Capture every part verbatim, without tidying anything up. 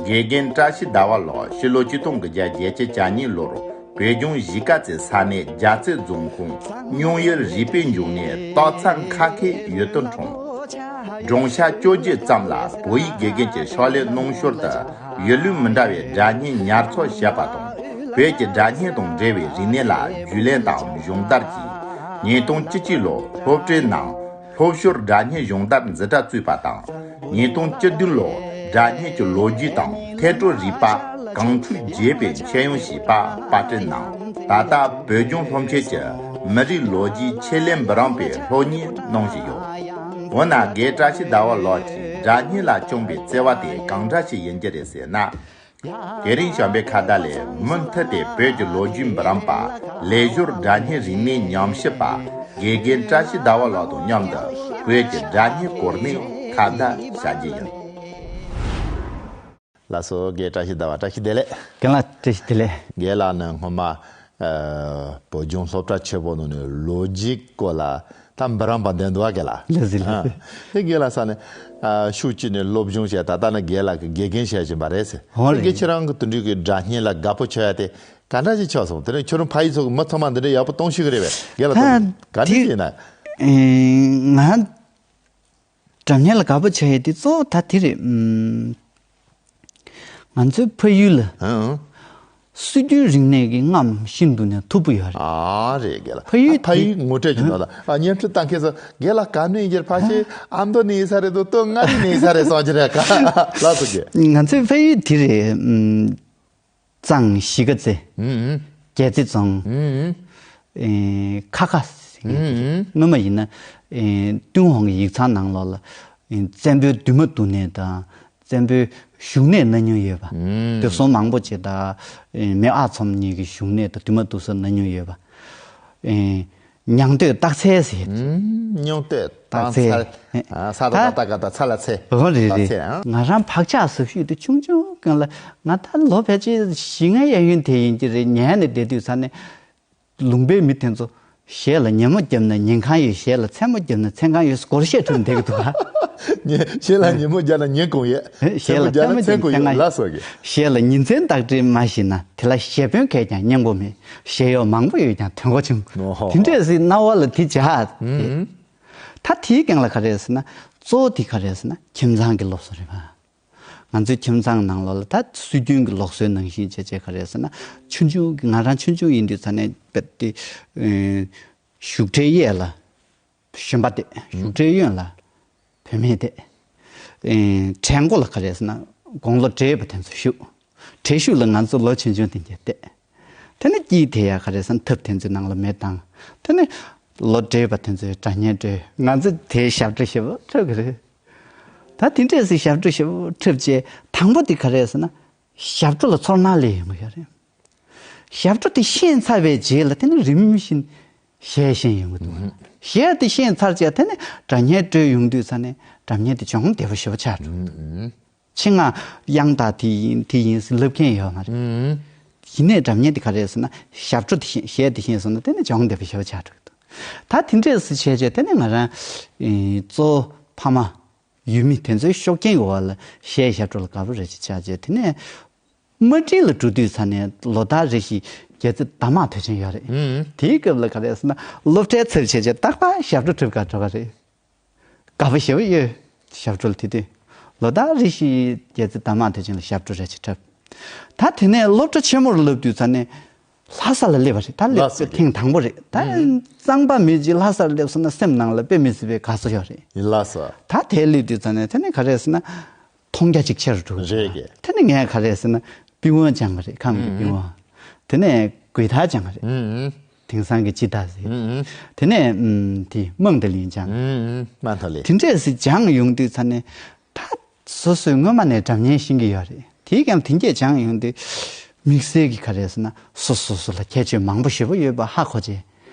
དགེ་རྒན་བཀྲ་ཤིས་ཟླ་བ་ལགས་ཕྱི་ལོ་ཆིག་སྟོང་དགུ་བརྒྱ་བརྒྱད་ཅུ་གྱ་གཉིས་ལོར་བོད་ལྗོངས་གཞིས་ཀ་རྩེ་ས་གནས་རྒྱལ་རྩེ་རྫོང་ཁོངས་སྙུང་ཡུལ་རུས་པའི་འབྱུང་གནས་སྟག་ཚང་ཁ་ཁའི་ཡུལ་དུ་འཁྲུངས། སྦྲང་ཆ་བཅོ་བརྒྱད་ཙམ་ལ་བོད་ཡིག་དགེ་རྒན་གྱི་ཕྱག་ལས་གནང་ཞོར་དུ་ཡུལ་ལུང་མི་འདྲ་བའི་སྒྲ་སྙན་ཉར་ཚགས་བྱས་པ་དང་བོད་ཀྱི་སྒྲ་སྙན་དང་འབྲེལ་བའི་རིག་གནས་ལ་རྒྱུས་ལོན་དང་སྦྱོང་བརྡར་གྱིས་ཉིས་སྟོང་བཅུ་གཅིག་ལོར་སློབ་གྲྭའི་ནང་སློབ་ཞོར་སྒྲ་སྙན་སྦྱོང་བརྡར་འཛིན་གྲྭ་བཙུགས་པ་དང་། ཉིས་སྟོང་བཅུ་བདུན་ལོར་སྒྲ་སྙན་གྱི་ལོ་རྒྱུས་དང་ཐད་སྤྲོ་རིག་པ་གང་འཁྲུལ་རྒྱས་པའི་ཤེས་ཡོན་ཞེས་པ་པར་སྐྲུན་གནང་། ད་ལྟ་བོད་ལྗོངས་སློབ་ཆེན་གྱི་མི་རིགས་ལོ་རྒྱུས་ཆེད་ལས་འབུམ་རམས་པའི་སློབ་གཉེར་གནང་བཞིན་ཡོད། འོ་ན་རྒན་བཀྲ་ཤིས་ཟླ་བ་ལགས་ཀྱིས་སྒྲ་སྙན་ལ་བཅངས་པའི་བརྩེ་བ་དེ་གང་འདྲ་ཞིག་ཡིན་གྱི་རེད་ཟེར་ན། དེ་རིང་བྱམས་པའི་ཁ་བརྡ་ལས་མུ་མཐུད་དེ་བོད་ཀྱི་ལོ་རྒྱུས་འབུམ་རམས་པ་ལས་ཞོར་སྒྲ་སྙན་རིག་གནས་ཉམས་ཞིབ་པ་དགེ་རྒན་བཀྲ་ཤིས་ཟླ་བ་ལགས་དང་མཉམ་དུ་བོད་ཀྱི་སྒྲ་སྙན་སྐོར་ནས་ཁ་བརྡ་བྱ་རྒྱུ་ཡིན། ལགས་སོ། རྒན་བཀྲ་ཤིས་ཟླ་བ་བཀྲ་ཤིས་བདེ་ལེགས། རྒན་ལགས་བཀྲ་ཤིས་བདེ་ལེགས། རྒན་ལགས་ནི་སྔོན་མ་ཨ་བོད་ལྗོངས་སློབ་གྲྭ་ཆེན་པོ་ནང་ནས་ལོ་རྒྱུས་སྐོར་ལ་ད་འབུམ་རམས་པ་འདེམས་འདུག་ག་ལ། ལགས་སོ་ལགས་སོ། དེ་རྒན་ལགས་ས་ནས་ཨ་ཤུགས་ཀྱིས་ནས་སློབ་སྦྱོང་བྱས། ད་ལྟ་ནི་རྒན་ལགས་ཀྱི་དགེ་རྒན་བྱས་བཞིན་པ་རེད་ཟེར། འོ་རེད། དེ་རྒན་ཁྱེད་རང་གི་དེ་འདྲའི་གི་སྒྲ་སྙན་ལ་དགའ་པོ་བྱེད་ཡ་དེ་ག་འདྲ་ཞིག་ཆགས་སོང་། དེ་ནས་ཁྱོད་རང་ཕ་ཡུལ་ཚོ་གི་མི་ཚང་མ་འདི་འདྲ་ཡག་པོ་གཏོང་ཤེས་ཀྱི་རེད་པས། རྒན་ལགས་ད་ག་འདྲ་ཞིག་ཡིན་ན། ང་སྒྲ་སྙན་ལ་དགའ་པོ་བྱེད་ཡ་དེ་གཙོ་བོ་ད་དེ་རེད། ཨུམ། ང་ཚོའི་ཕ་ཡུལ་ལ་ཧང་། སྲོལ་རྒྱུན་རིག་གནས་ཀྱི་རྔམ་ཤིན་ཏུ་ནས་མཐུག་པོ་ཡོད་རེད། ཨ་རེད་རྒན་ལགས། ཕ་ཡུལ་ཕ་ཡུལ་དེ་ངོ་སྤྲོད་ཀྱི་ནང་ལ་ཨ་བརྙན་འཕྲིན་ལྟ་མཁན་ཚོ་རྒན་ལགས་ག་ནས་ཡིན་རྒྱུ་རེད། ཕལ་ཆེར་ཨ་མདོ་ནས་ཡིན་ས་རེད་འདུག་སྟོད་མངའ་རིས་ནས་ཡིན་ས་རེད་བསམ་གྱི་རེད་ག་ལགས་སོ་རྒན། ང་ཚོའི་ཕ་ཡུལ་དེ་རེད། ཨུམ། གཙང་གཞིས་ཀ་རྩེ། ཨུམ། རྒྱལ་རྩེ་རྫོང་། ཨུམ། ཨེ་ཁ་ཁ་ཟེར་མཁན་དེ་རེད། ཨུམ། སྔོན་མ་ཡིན་ན་ཨེ་ཏུན་ཧོང་གི་ཡིག་ཚང་ནང་ལོགས་ལ་ཨེ་བཙན་པོའི་འདུན་མ་འདུ་གནས་དང་བཙན་པོའི་བཞུགས་གནས་གནང་མྱོང་ཡོད་པ། ཨུམ། བདེ་སྲུང་མང་པོ་ཅིག་དང་ཨེ་མེས་ཨག་ཚོམ་གཉིས་ཀྱི་བཞུགས་གནས་དང་འདུན་མ་འདུ་ས་གནང་མྱོང་ཡོད་པ། ཨེ་ཉང་སྟོད་སྟག་འཚེར་ཟེར། ཨུམ། ཉང་སྟོད་སྟག་སྟག་འཚེར། འཚེར། ཨ་ས་ད་ད་ད་ག་ད་ཚ་ལ་ཚེ། འོ་རེད་རེད། སྟག་འཚེར་ཨང་། ང་རང་བག་ཆགས་ཟབ་ཤོས་དེ་ཆུང་ཆུང་སྒང་ལ་ང་ད་ལོ་ཕལ་ཆེར་བཞི་ལྔའི་གཡས་གཡོན་དེ་ཡིན་གྱི་རེད། ཉལ་ནས་བསྡད་དུས་ཚ་ནས་ལུང་པའི་མི་དེ་ཚོ་གཞས་ལ་ཉིན་མོ་བརྒྱབ་ན་ཉིན་གང་ཡོད། གཞས་ལ་མཚན་མོ་བརྒྱབ་ན་མཚན་གང་ཡོད། སྒོར་གཞས་འཁྲབ་བསྡད་ཀྱི་འདུག་ག་ཉིན་གཞས་ལ་ཉིན་མོ་བརྒྱབ་ན་ཉིན་གང་ཡོད། གཞས་ལ་མཚན་མོ་བརྒྱབ་ན་མཚན་གང་ཡོད། མཚན་གང་ཡོད་ལ་སོགས་ཀྱི། གཞས་ལ་ཉིན་མཚན་བརྟག་དཔྱད་མ་ཞིག་ན་དེ་ལ་གཞས་དཔོན་གས་ཀྱང་སྙན་པོ་མེད། གཞས་གཡོག་མང་པོ་ཡོད་ཀྱང་དོན་གོ་ཆུང་། ཨོ་ཧོ། དེ་འདྲས་སེ་རྣ་བ་ལ་དེ་འཇགས། ཨུམ། ད་དེའི་སྒང་ལ་ག་རེ་ཟེར་ན་གཙོ་བོ་དེ་ག་རེ་ཟེར་ན་ཁྱིམ་ཚང་གི་སློབ་གསོ་རེད་པ། ང་ཚོའི་ཁྱིམ་ཚང་ནང་ལོགས་ལ་ད་སྲོལ་རྒྱུན་གྱི་ལུགས་སྲོལ་ནང་བཞིན་བྱས་བྱས་ག་རེ་ཟེར་ན་ཆུང་ཆུང་གི་ང་རང་ཆུང་ཆུང་ཡིན་དུས་ཚ་ནས་དཔེ་དེ་ཨེ་བཞུགས་གྲལ་གཡས་ལ་གཞོན་པ་བསྡད། བཞུགས་གྲལ་གཡོན་ལ་བུད་མེད་བསྡད། ཨེ་གྲལ་མགོ་ལ་ག་རེ་ཟེར་ན་དགུང་ལོ་བགྲེས་པ་དེ་ཚོ་བཞུགས། གྲལ་གཞུག་ལ་ང་ཚོ་ལོ་ཆུང་ཆུང་དེ་འདྲ་བསྡད། དེ་ནས་དཀྱིལ་དེ་ཡ་ག་རེ་ཟེར་ན་ཐབ་དེ་ཚོའི་ནང་ལ་མེ་བཏང་། དེ་ནས་ལོ་བགྲེས་པ་དེ་ཚོས་སྒྲ་སྙན་དཀྲོལ། ང་ཚོ་དེའི་ཞབས་བྲོ་ཞེ་པོ་འཁྲབ་ཀྱི་རེད། ད་དེ་འདྲས་སེ་ཞབས་བྲོ་ཞེ་པོ་འཁྲབ་རྗེས་དང་པོ་དེ་ག་རེ་ཟེར་ན་ཞབས་བྲོ་ལ་ཚོར་སྣང་སླེབས་ཡོང་གི་ཡོད་རེད། ཞབས་བྲོ་དེ་ཤེས་ཚར་བའི་རྗེས་ལ་དེ་ནི་རིམ་བཞིན་གཞས་ཤེས་ཡོང་གི་འདུག་ཨུ་ཧུ། གཞས་དེ་ཤེས་ཚར་རྗེས་དེ་ནི་སྒྲ་སྙན་དཀྲོལ་ཡོང་དུས་ཙ་ནས་སྒྲ་སྙན་དེ་སྦྱོང་བདེ་པོ་ཞེ་པོ་ཆགས་འགྲོ་གི་འདུག་ཨུ་ཧུ། ཆེད་མངགས་དབྱངས་རྟགས་དེ་ཡིན་དེ་ཡིན་ཟེར་ལབ་མཁན་ཡོད་མ་རེད། ཨུ་ཧུ། ཡིན་ནའི་སྒྲ་སྙན་དེ་ག་རེ་ཟེར་ན་ཞབས་བྲོ་དེ་ཤེས་གཞས་དེ་ཤེས་སོང་ན་དེ་ནི་སྦྱོང་བདེ་པོ་ཞེ་པོ་ཆགས་འགྲོ་གི་འདུག་ད་དེ་འདྲས་སེ་བྱས་རྗེས་དེ་ནི་ང་རང་ཨེ་གཙོ་བོ་ཕ་མ་ཡུལ་མི་དེ་ཚོའི་ཤུགས་རྐྱེན་གྱི་འོག་ལ་གཞས་ཞབས་བྲོ་ལ་དགའ་པོ་རེ་ཞིག་ཆགས་རྗེས་དེ་ནས་དམའ་འབྲིང་ལ་འགྲོ་དུས་ཙ་ནས་ལོ་ལྟར་རེ་བཞིན་རྒྱལ་རྩེ་གདམས་ངག་དུས་ཆེན་ཡོད་རེད། ཨུ། དེའི་སྐབས་ལ་ག་རེ་ཟེར་ན་སློབ་གྲྭའི་ཚབ་བྱས་རྗེས་རྟག་པར་ཞབས་བྲོ་འཁྲབ་གར་འགྲོ་གི་རེད། དགའ་པོ་ཞེ་པོ་ཡོད། ཞབས་བྲོ་ལ་དེ་དུས་ལོ་ལྟར་རེ་བཞིན་རྒྱལ་རྩེ་གདམས་ངག་དུས་ཆེན་ལ་ཞབས་བྲོ་རེ་ཞིག་འཁྲབ། ད་དེ་ནས་སློབ་གྲྭ་ཆེན་མོར་སླེབས་དུས་ཙ་ནས་ལྷ་ས་ལ་སླེབས་པ་རེད། ད་སླེབས་ལྷ་ས་ཐེངས་དང་པོ་རེད། ད་ཨུ། གཙང་པ་མི་གཅིག་ལྷ་སར་སླེབས་སོང་ན་སེམས་ནང་ལ་དཔེ་མི་སྲིད་པའི་དགའ་ཚོར་ཡོད་རེད། ཡིན་ལགས་སོ། ད་དེར་སླེབས་དུས་ཙ་ནས་དེ་ནས་ག་རེ་ཟེར་ན་མཐོང་རྒྱ་ཅིག་ཆེ་རུ་འགྲོ་གི་རེད། རེད་གི། དེ་ནས་ངས་ག་རེ་ཟེར་ན་པི་ཝང་སྦྱང་གི་རེད། ཁམས་ཀྱི་པི་ཝང་། དེ་ནས་གུས་ཐག་སྦྱང་གི་རེད། ཨུ་ཨུ། དེང་སང་གི་ཅི་ད་ཟེར། ཨུ་ཨུ། དེ་ནས་ཨུམ་དེ་མང་ད་ལིན་སྦྱང་། ཨུ་ཨུ། མང་ད་ལིན། དེ་འདྲས་སེ་སྦྱང་ཡོང་དུས་ཙ་ནས་ད་སོ་སོས་སྔོན་མ་ནས་སྒྲ་སྙན་ཤེས་ཀྱི་ཡོད་རེད། དེའི་ཀྱང་དེང་གྱད་སྦྱང་ཡོང་དུས་དམིགས་བསལ་གྱི་ག་རེ་ཟེར་ན་སོ་སོ་སོ་ལ་ཁྱད་ཆོས་མང་པོ་ཞེ་པོ་ཡོད་པ་ཧ་གོ་རྗེས།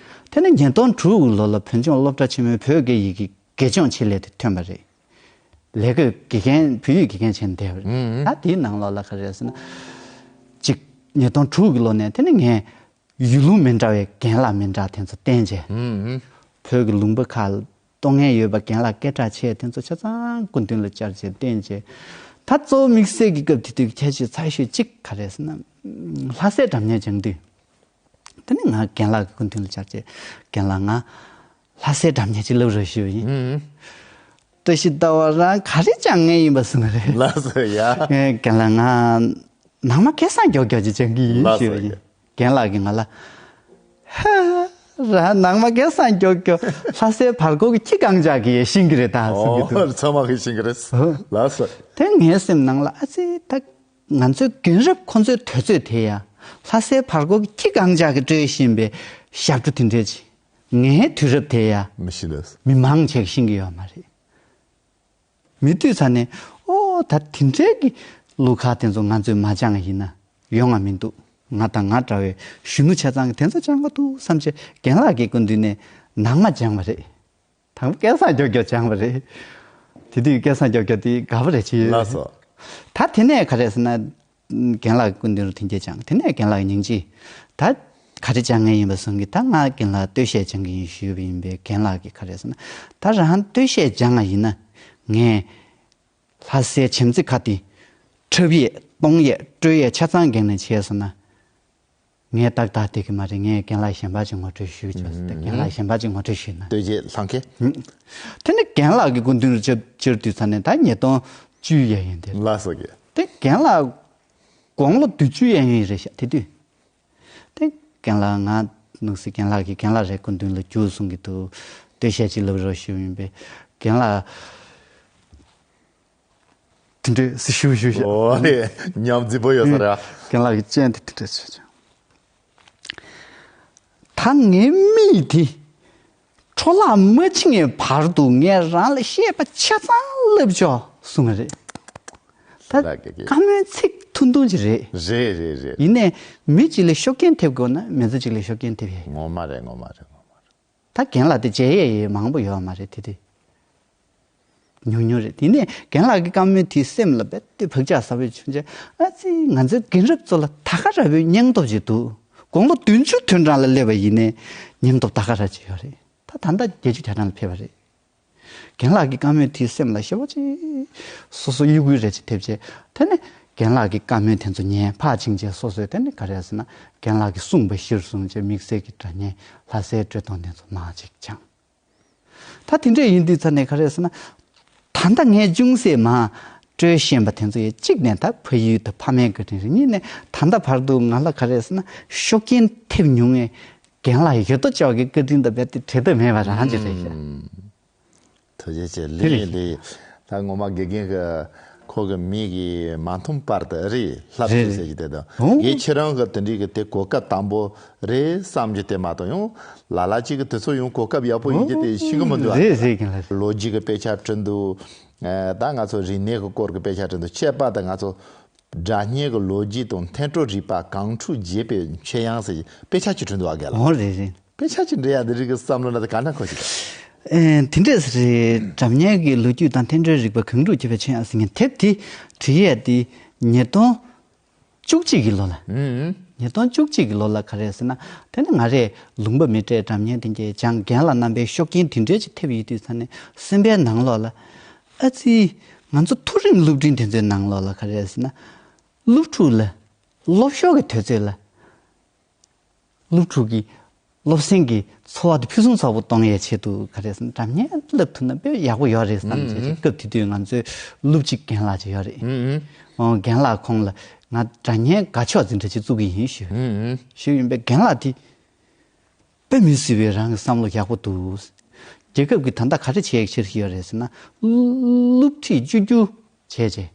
དེ་ནས་ཉིས་སྟོང་དྲུག་ལོ་ལ་བོད་ལྗོངས་སློབ་གྲྭ་ཆེན་མོའི་བོད་སྐད་ཡིག་གི་དགེ་སྦྱོང་ཆེད་ལས་དེ་ཐོན་པ་རེད། ལས་བགོས་དགེ་རྒན་བོད་ཡིག་དགེ་རྒན་བྱས་ནས་བསྡད་པ་རེད། ཨུ་ཨུ། ད་དེའི་ནང་ལོགས་ལ་ག་རེ་ཟེར་ན། གཅིག་ཉིས་སྟོང་དྲུག་གི་ལོ་ནས་དེ་ནས་ངས་ཡུལ་ལུང་མི་འདྲ་བའི་རྒན་ལགས་མི་འདྲ་དེ་ཚོ་བསྟེན་བྱས། ཨུ་ཨུ། བོད་ཀྱི་ལུང་པ་ཁག་ལ་གཏོང་མཁན་ཡོད་པ་རྒན་ལགས་སྐད་གྲགས་ཆེ་དེ་ཚོ་ཆ་ཚང་སྐུ་མདུན་ལ་བཅར་བྱས་བསྟེན་བྱས། ད་གཙོ་བོ་དམིགས་བསལ་གྱི་སྐབས་དེ་དུས་ཁྱད་ཆོས་ཚ་ཤོས་གཅིག་ག་རེ་ཟེར་ན། ལྷ་སའི་སྒྲ་སྙན་སྦྱང་དུས། དེ་ནི་ང་རྒན་ལགས་ཀྱི་སྐུ་མདུན་ལ་བཅར་བྱས། རྒན་ལགས། ང་ལྷ་སའི་སྒྲ་སྙན་ཅིག་ལབ་རོགས་ཞུས་པ་ཡིན། ཨུམ། བཀྲ་ཤིས་ཟླ་བ་རང་ག་རེ་སྦྱང་མཁན་ཡིན་པ་གསུངས་པ་རེད། ལགས་སོ་ཡ། ངས་རྒན་ལགས། ང་ནང་མ་སྐལ་བཟང་མགྱོགས་མགྱོགས་ཅིག་སྦྱང་གི་ཡིན་ལགས་སོ་ཞུས་པ་ཡ། ཡིན། རྒན་ལགས་ཀྱིས་ང་ལ། ཧ། ར་ནང་མ་སྐལ་བཟང་མགྱོགས་མགྱོགས་ལྷ་སའི་བར་སྐོར་གྱི་ཁྱི་གང་ཇག་གིས་ཤེས་ཀྱི་རེད་ད་གསུང་གི་འདུག་ཨོ། ཚང་མ་གིས་ཤེས་ཀྱི་རེད། ཨོ། ལགས་སོ། དེ་ངའི་སེམས་ནང་ལ། ཨ་ཙི། ད་ང་ཚོའི་རྒན་རབས་ཁོང་ཚོའི་དུས་ཚོད་དེ་ཡ། ལྷ་སའི་བར་སྐོར་གྱི་ཁྱི་གང་ཇག་གིས་སྤྲོད་བཞིན་པའི་ཞབས་བྲོ་དེ་འདྲས་ཅིག་ངའི་དུས་རབས་དེ་ཡ། མི་ཤེས་ལགས། མི་མང་ཆེ་གིས་ཤེས་ཀྱི་ཡོད་མ་རེད། མི་འདུས་ཚར་ནས། ཨོ། ད་དེ་འདྲའི་གི་གླུ་གར་དེ་ཚོ་ང་ཚོས་མ་སྦྱངས་ཡིན་ན་ཡོང་ང་མི་འདུག་ང་དང་ང་འདྲ་བའི་གཞོན་ནུ་ཆ་ཚང་གིས་དེ་ཚོ་སྦྱང་དགོས་འདུག་བསམ་བྱས། རྒན་ལགས་ཀྱི་སྐུ་མདུན་ནས་ནང་མ་སྦྱངས་པ་རེད། དང་པོ་སྐལ་བཟང་མགྱོགས་མགྱོགས་སྦྱངས་པ་རེད། དེ་དུས་སྐལ་བཟང་མགྱོགས་མགྱོགས་དེ་དགའ་པོ་རེད་ཅི། ལགས་སོ། ད་དེ་ནས་ག་རེ་ཟེར་ན། རྒན་ལགས་ཀྱི་སྐུ་མདུན་རུ་དེ་འདྲས་སྦྱངས། དེ་ནས་རྒན་ལགས་ཀྱི་སྙིང་རྗེ། ད་ག་རེ་སྦྱང་མཁན་ཡིན་པ་གསུང་གི། ད་ང་རྒན་ལགས་སྟོད་གཞས་སྦྱང་གི་ཡིན་ཞུས་པ་ཡིན་པས། རྒན་ལགས་ཀྱིས་ག་རེ་ཟེར་ན། ད་རང་སྟོད་གཞས་སྦྱང་བ་ཡིན་ན། ངས་ལྷ་སའི་བྱམས་བརྩེ་ཁ་བཏིང་། འཁྲབ་ཡས་གཏོང་ཡས་སྤྲོད་ཡས་ཆ་ཚང་འགན་ནས་བྱས་སོང་ན། ངས་ཏག་ཏག་བསྡད་ཀྱི་མ་རེད། ངས་རྒན་ལགས་གཞན་པ་ཅིག་ངོ་སྤྲོད་ཞུས་ཆོག་ཟེར་ཏེ། ཨུམ། རྒན་ལགས་གཞན་པ་ཅིག་ངོ་སྤྲོད་ཞུས་ན། སྟོད་གཞས་ལྷང་ཁེ། ཨུམ། དེ་ནས་རྒན་ལགས་ཀྱི་སྐུ་མདུན་རུ་བཅར་བཅར་དུས་ཙ་ནས་ད་ཉིས་སྟོང་བཅུ་ཡན་ཡོད་དེ། ལགས་སོ་གི། དེ་རྒན་ལགས་དགུང་ལོ་བདུན་ཅུ་ཡན་ཡོད་རེད་ཤག་དེ་དུས། དེ་རྒན་ལགས། ང་ནུབ་སི་རྒན་ལགས་ཀྱིས། རྒན་ལགས་རའི་སྐུ་མདུན་ལ་རྒྱུགས་གསུང་གི་འདུག་སྟོད་གཞས་ཅིག་ལབ་རོགས་ཞུས་པ་ཡིན་པས། རྒན་ལགས་དེ་འདྲས་སེ་ཞུ་ཞུ་ཤག་ཨོ་རེད། ཉམས་རྫིག་པོ་ཡོད་ས་རེད། རྒན་ལགས་ཀྱི་སྤྱན་དེ་དེ་འདྲས་བྱས་བྱས། ད་ངའི་མིག་དེ་འཕྲོ་བརླག་མ་བྱེད་ངེས་བར་དུ་ངས་རང་ལ་བཤད་པ་ཆ་ཚང་ལབ་ཆོག་གསུང་གི་རེད། ད་ལགས་ཀྱི་ཀྱི། བཀའ་མོལ་ཚིག་ཐུང་ཐུང་ཅིག་རེད། རེད་རེད་རེད། ཡིན་ནའི་མི་གཅིག་ལ་ཤུགས་རྐྱེན་ཐེབས་དགོས་ན་མི་ཚེ་གཅིག་ལ་ཤུགས་རྐྱེན་ཐེབས་ཡས། ངོ་མ་རེད། ངོ་མ་རེད། ངོ་མ་རེད། ད་རྒན་ལགས་དེ་མཇལ་ཡས་ཡས་མང་པོ་ཡོད་མ་རེད་དེ་དེ། ཉུང་ཉུང་རེད། དེ་ནས་རྒན་ལགས་ཀྱི་བཀའ་མོལ་དེའི་སེམས་ལ་རྦད་དེ་བག་ཆགས་ཟབ་པོ་བྱུང་རྗེས། ཨ་ཙི། ང་ཚོའི་རྒན་རབས་ཚོ་ལ་ད་ག་རང་བའི་སྙིང་སྟོབས་ཅིག་འདུག་དགུང་ལོ་བདུན་ཅུ་དོན་གྲངས་ལ་སླེབས་པ་ཡིན་ནའི་སྙིང་སྟོབས་ད་ག་རང་ཅིག་ཡོད་རེད། ད་ད་ལྟ་བརྒྱད་ཅུ་གྱ་གྲངས་ལ་ཕེབས་པ་རེད། རྒན་ལགས་ཀྱི་བཀའ་མོལ་དེའི་སེམས་ལ་ཞེ་པོ་ཅིག་སོ་སོ་གཡོ་འགུལ་རེ་ཅིག་ཐེབས་རྗེས། དེ་ནས་རྒན་ལགས་ཀྱི་བཀའ་མོལ་དེ་ཚོ་ཉན་ཕར་ཕྱིན་རྗེས། སོ་སོས་དེ་ནས་ག་རེ་ཟེར་ན། རྒན་ལགས་ཀྱིས་གསུངས་པ་གཞིར་བཟུང་བྱས་དམིགས་བསལ་གྱི་སྒྲ་སྙན་ལྷ་སའི་དཀྲོལ་གཏོང་དེ་ཚོ་མར་ཅིག་སྦྱངས། ད་དེ་འདྲས་ཡིན་དུས་ཙ་ནས་ག་རེ་ཟེར་ན། ད་ལྟ་ངས་ཅུང་ཟད་མར་དཀྲོལ་ཤེས་པ་དེ་ཚོ་ཡི་གཅིག་ནས་ད་ཕ་ཡུལ་དང་ཕ་མའི་བཀའ་དྲིན་རེད། གཉིས་ནས་ད་ལྟ་བར་དུ་ང་ལ་ག་རེ་ཟེར་ན་ཤུགས་རྐྱེན་ཐེབས་མྱོང་ངས། རྒན་ལགས་ཡོད་དོ་ཅོག་གི་བཀའ་དྲིན་དང་རྦད་དེ་འབྲལ་ཐབས་མེད་པ་རང་ཅིག་རེད་ཤག་ཨུམ། ཐུགས་རྗེ་ཆེ། དེ་ལེགས་རེད། ལེགས། ད་ངོ་མ་དགེ་རྒན་གྱི་ཁོ་གི་མིག་གིས་མ་མཐོང་བར་དུ་རེད། ལྷབ་རེད་ཚུལ་ཟེར་གྱི་དེ་དང་། ཨོ། ངས་ཁྱེད་རང་གི་དེ་འདྲའི་གི་དེ་གོ་སྐབས་དང་པོ་རེད་བསམ་གྱི། དེ་མ་གཏོགས་ཡང་ལ་ལ་གཅིག་གི་དུས་ཚོད་ཡང་གོ་སྐབས་ཡག་པོ་ཡིན་གྱི་དེ་ཤེས་གི་མི་འདུག་ཨ། རེད་རེད། རྒན་ལགས། ལོ་རྒྱུས་ཀྱི་དཔེ་ཆ་བྲིས་འདུག་ཨ། ད་ང་ཚོ་རིག་གནས་ཀྱི་སྐོར་གྱི་དཔེ་ཆ་བྲིས་འདུག་བྱས་པ་དང་། ང་ཚོ་སྒྲ་སྙན་གྱི་ལོ་རྒྱུས་དང་འཐེན་གྲོལ་རིག་པ་གངས་ཕྲུག་བརྗེད་པའི་མཆོད་དབྱངས་ཟེར་གྱི་དཔེ་ཆ་གཅིག་བྲིས་འདུག་ཨ། རྒན་ལགས། ཨོ་རེད་རེད། དཔེ་ཆ་གཅིག་འབྲི་ཡག་འདི་རིགས་ཀྱི་བསམ་བློ་ལ་དེ་ག་འདྲ་འཁོར་གྱི། ཨེ། དེ་འདྲས་རེད། སྒྲ་སྙན་གྱི་ལོ་རྒྱུས་དང་འཐེན་གྲོལ་རིག་པ་གངས་ཕྲུག་བརྗེད་པའི་མཆོད་དབྱངས་ཟེར་མཁན་དེབ་དེ་བྲིས་ཡས་དེ་ཉིས་སྟོང་བཅུ་གཅིག་གི་ལོ་ལ། ཨུམ། ཉིས་སྟོང་བཅུ་གཅིག་གི་ལོ་ལ་ག་རེ་ཟེར་ན། དེ་ནི་ང་རས་ལུང་པ་མི་སྤྲད། སྒྲ་སྙན་དེ་འདྲས་སྦྱངས། རྒན་ལགས་རྣམ་པའི་ཤུགས་རྐྱེན་དེ་འདྲས་ཅིག་ཐེབས་ཡོད་དུས་ཙ་ནས་སེམས་པའི་ནང་ལོགས་ལ། ཨ་ཙི། ང་ཚོ་མཐོ་རིམ་སློབ་འབྲིང་དེ་ཚོའི་ནང་ལོགས་ལ་ག་རེ་ཟེར་ན། སློབ་ཕྲུག་ལ། སློབ་ཞོར་གྱི་དུས་ཚོད་ལ། སློབ་ཕྲུག་གི་སློབ་གསེང་གི་འཚོ་བ་དེ་ཕུན་སུམ་ཚོགས་པོ་གཏོང་ཡའི་ཆེད་དུ་ག་རེ་ཟེར་ན། སྒྲ་སྙན་བསླབ་ཐུབ་ན་དཔེ་ཡག་པོ་ཡོད་རེད་བསམ་བྱས་བྱས། ཨུམ། སྐབས་དེ་དུས་ང་ཚོའི་སློབ་སྤྱི་རྒན་ལགས་ཅིག་ཡོད་རེད། ཨུམ། ཨོ། རྒན་ལགས་ཁོང་ལ་ང་སྒྲ་སྙན་དགའ་ཕྱོགས་འཛིན་གྲྭ་ཅིག་བཙུགས་ཀྱི་ཡིན་ཞུས། ཨུམ། ཞུས་ཡིན་པས་རྒན་ལགས་དེ་དཔེ་མི་སྲིད་པའི་རང་གི་བསམ་བློ་ཡག་པོ་འདུག་རྒྱལ་ཁབ་ཀྱིས་ད་ལྟ་ག་རེ་བྱེད་ཡག་འཆར་གཞི་ཡོད་རེད་ཟེར་ན། སློབ་ཁྲིད་བཅོས་བསྒྱུར་བྱས་རྗེས།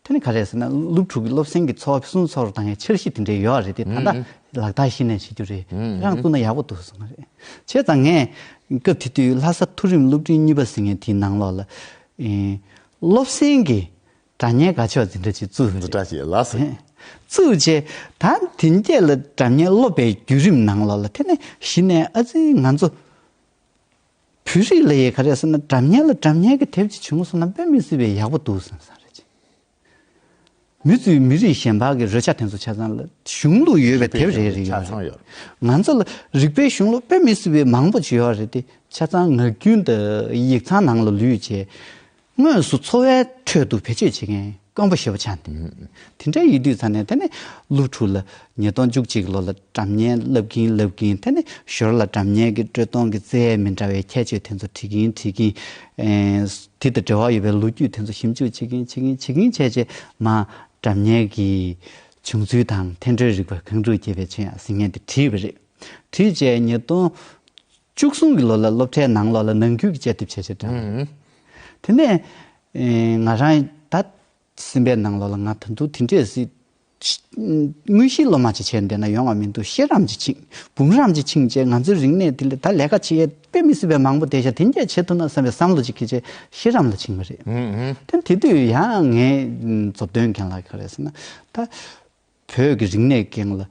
དེ་ནི་ག་རེ་ཟེར་ན། སློབ་ཕྲུག་གི་སློབ་གསེང་གི་འཚོ་བ་ཕུན་སུམ་ཚོགས་སུ་བཏང་ཡའི་འཆར་གཞི་དེ་འདྲ་ཡོད་རེད་དེ། ད་ལྟ་ཨུ་ཨུ་ལག་བསྟར་གཞི་ནས་བྱེད་རྒྱུ་རེད། ཨུ་ཨུ་རང་བཙུགས་ན་ཡག་པོ་འདུག་གསུངས་པ་རེད། བྱས་ཙང་ངས་སྐབས་དེ་དུས་ལྷ་ས་མཐོ་རིམ་སློབ་འབྲིང་གཉིས་པ་ཟེར་མཁན་དེའི་ནང་ལོགས་ལ། ཨེ། སློབ་གསེང་གི་སྒྲ་སྙན་དགའ་ཕྱོགས་འཛིན་གྲྭ་ཅིག་བཙུགས་པ་རེད། འཛིན་གྲྭ་ཅིག་ལགས་སོ། ཨེ། བཙུགས་བྱས་ད་དེ་འདྲས་ལ་སྒྲ་སྙན་སློབ་པའི་བརྒྱུད་རིམ་ནང་ལོགས་ལ། དེ་ནས་གཞི་ནས་ཨ་ཙི་ང་ཚོ་བོད་རིགས་ལ་ཡི་ག་རེ་ཟེར་ན། སྒྲ་སྙན་ལ་སྒྲ་སྙན་གྱི་དེབ་ཅིག་བྱུང་སོང་ན་དཔེ་མི་སྲིད་པའི་ཡག་པོ་འདུག་བསམ་བསམ་རེད་ཅིག་མི་ཚོས་མི་རིགས་གཞན་པ་གི་རོལ་ཆ་དེ་ཚོ་ཆ་ཚང་ལ་གཞུང་ལུགས་ཡོད་པའི་དེབ་རེ་རེ་ཡོད་རེད། ཆ་ཚང་ཡོད། ང་ཚོ་ལ་རིག་པའི་གཞུང་ལུགས་དཔེ་མི་སྲིད་པའི་མང་པོ་ཅིག་ཡོད་རེད་དེ། ཆ་ཚང་ངག་རྒྱུན་དང་ཡིག་ཚང་ནང་ལ་ལུས་བྱས། དངོས་སུ་འཚོ་བའི་ཁྲོད་དུ་བེད་སྤྱོད་བྱེད་མཁན། དཀོན་པོ་ཞེ་པོ་ཆགས་འདུག་དེ་འདྲ་ཡིན་དུས་ཙང་ནས་དེ་ནས་སློབ་ཕྲུག་ལ་ཉིས་སྟོང་བཅུ་གཅིག་ལོ་ལ་སྒྲ་སྙན་བསླབ་གིན་བསླབ་གིན་དེ་ནས་ཞོར་ལ་སྒྲ་སྙན་གྱི་དཀྲོལ་གཏོང་གི་རྩལ་མི་འདྲ་བའི་ཁྱད་ཆོས་དེ་ཚོ་འབྲི་གིན་འབྲི་གིན། ཨེ། དེ་དང་འབྲེལ་བ་ཡོད་པའི་ལོ་རྒྱུས་དེ་ཚོ་ཞིབ་འཇུག་བྱེད་གིན་བྱེད་གིན་བྱེད་གིན་བྱས་རྗེས་མ་སྒྲ་སྙན་གྱི་བྱུང་ཚུལ་དང་འཐེན་འཕྲོའི་རིག་པ་གང་དྲུག་རྒྱས་པའི་ཆོས་ཡང་ཟེར་མཁན་དེ་བྲིས་པ་རེད། བྲིས་རྗེས་ཉིས་སྟོང་བཅུ་གསུམ་གྱི་ལོ་ལ་སློབ་གྲྭའི་ནང་ལོགས་ལ་ནང་ཁུལ་གྱི་དཔྱད་དེབ་བྱས་བྱས་བཀྲམ། དེ་ནས་ཨེ། ང་རང་ད་སེམས་པའི་ནང་ལོགས་ལ་ང་ད་དུང་དེ་འདྲས་སྲིད། དངོས་གཞིའི་སློབ་མ་ཅིག་བྱས་བསྡད་ན་ཡོང་བ་མི་འདུག་ཤེས་རམས་ཅིག་ཕྱིན། འབུམ་རམས་ཅིག་ཕྱིན་བྱས་ང་ཚོའི་རིག་གནས་དེ་ལ་ད་ལས་ཀ་བྱེད་ཡས་དཔེ་མི་སྲིད་པའི་མང་པོ་བསྡད་ཤག་དེ་འདྲས་བྱེད་ཐུབ་ན་བསམ་པའི་བསམ་བློ་ཅིག་འཁྱེར་བྱས་ཤེས་རམས་ལ་ཕྱིན་པ་རེད། ཨུ་ཨུ། དེ་དེ་དུས་ཡང་ངས་མཛུབ་སྟོན་མཁན་ལ་ག་རེ་ཟེར་ན། ད་བོད་ཀྱི་རིག་གནས་སྒང་ལ་